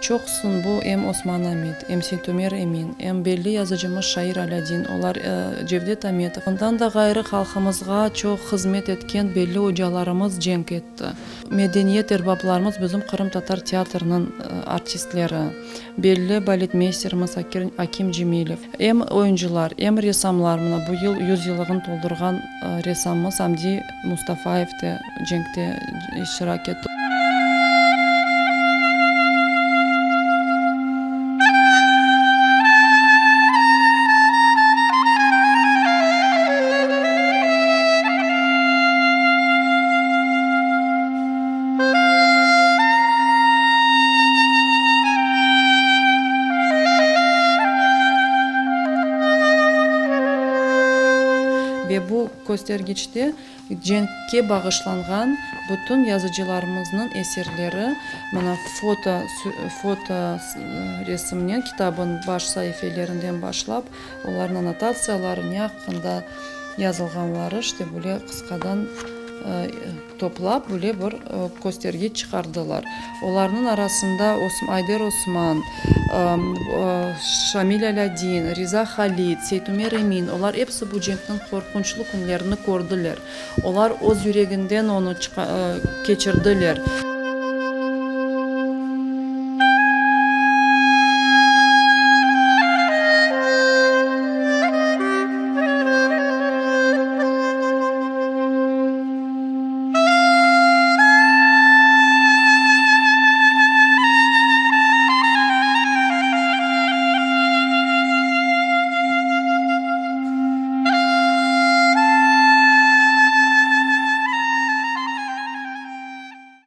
Çoqusın bu em Osman Amit, em Seytumer Emin, em belli yazıcımız Şair Alâdin, olar Cevdet Ametov, ondan da ğayrı halqımızğa çoq hızmet etken belli ocalarımız cenk etti. Medeniyet erbaplarımız bizim qırımtatar teatrınıñ artistleri, belli baletmeysterimiz Akim Cemilev, em oyuncılar, em ressamlar, mına bu yıl yüzyıllığını toldurğan ressamımız Amdi Mustafayev de cenkte iştirak etti. Ve bu köstergiçte cenkke bağışlanğan bütün yazıcılarımıznıñ eserleri, mına, foto, foto resimnen kitabın baş saifelerinden başlap, olarnıñ annotatsiyaları, ne aqqında yazılğanları, işte, böyle qısqadan toplap, böyle bir köstergiç çıqardılar. Olarnıñ arasında Ayder Osman, Şamil Alâdin, Riza Halid, Seytumer Emin, olar episi bu cenkniñ qorqunçlı künlerini kördiler. Olar öz yüreginden onı keçirdiler.